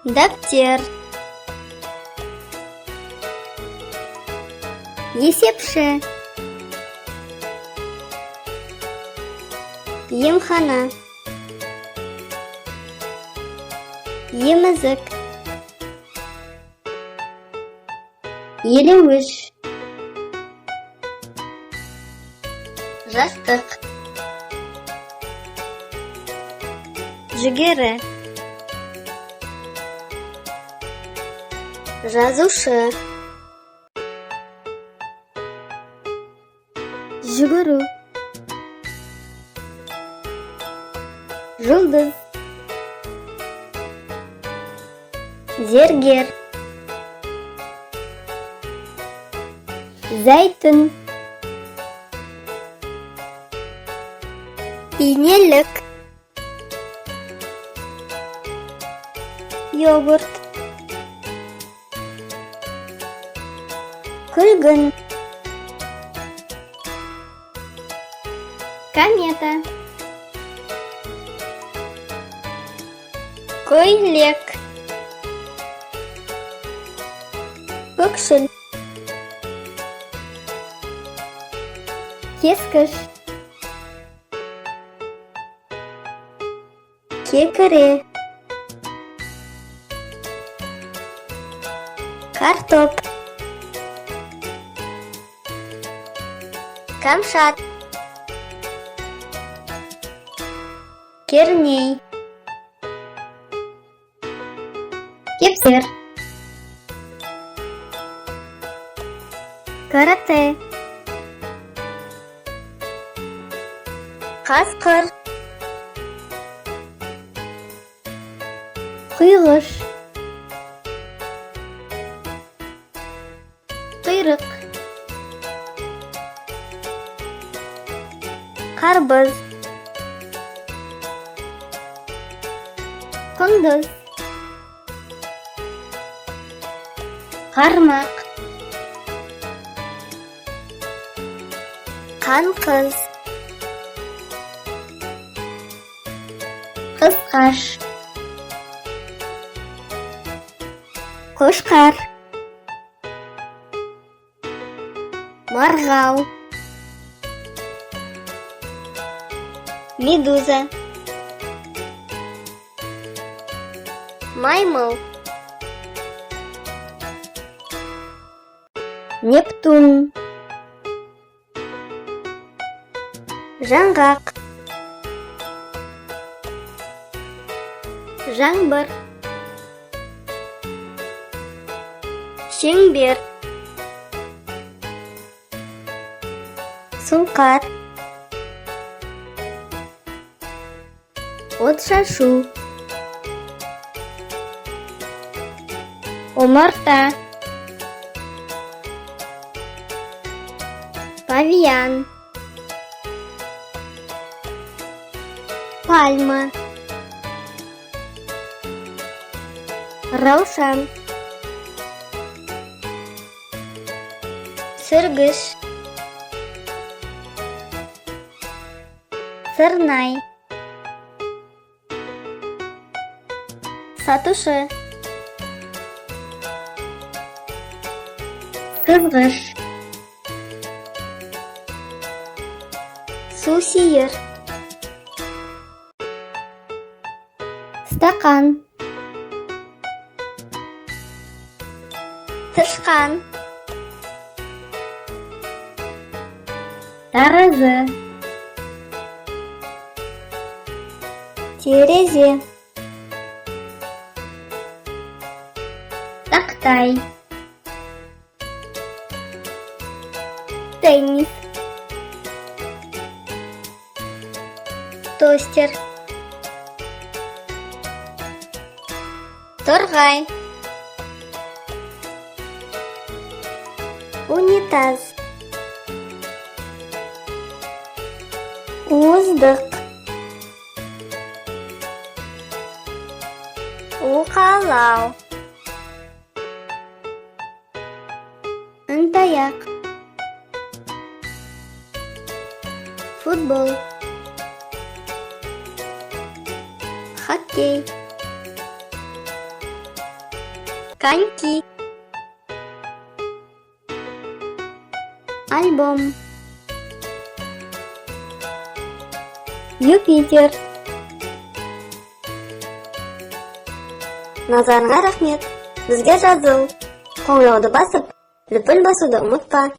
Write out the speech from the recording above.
Дәптер. Есепші. Емхана. Емізік. Елеуіш. Жастық. Жүгері. Жазушы. Жүгіру. Жұлдыз. Зергер. Зәйтүн. Инелік. Йогурт. Күлгін. Комета. Көйлек. Көкшіл. Кескіш. Кекіре. Картоп. Кәмшат. Керней. Кепсер. Карате. Қасқыр. Құйғыш. Құйрық. Қарбыз. Құндыз. Қармақ. Қан қыз. Қысқаш. Қошқар. Марғау. Медуза. Маймыл. Нептун. Жаңғақ. Жаңбыр. Шеңбер. Сұңқар. Отшашу. Омарта. Павиан. Пальма. Раушан. Сүргіш. Сырнай. Сатушы. Сызғыш. Су сиыр. Стақан. Тышқан. Таразы. Терезе. Тақтай. Теннис. Тостер. Торғай. Унитаз. Уыздық. Уқалау. Ынтаяқ. Футбол. Хоккей. Коньки. Альбом. Юпитер. Назарыңа рахмет. Бізге жазыл. Қоңырауды басып, лүпіл басуды ұмытпа.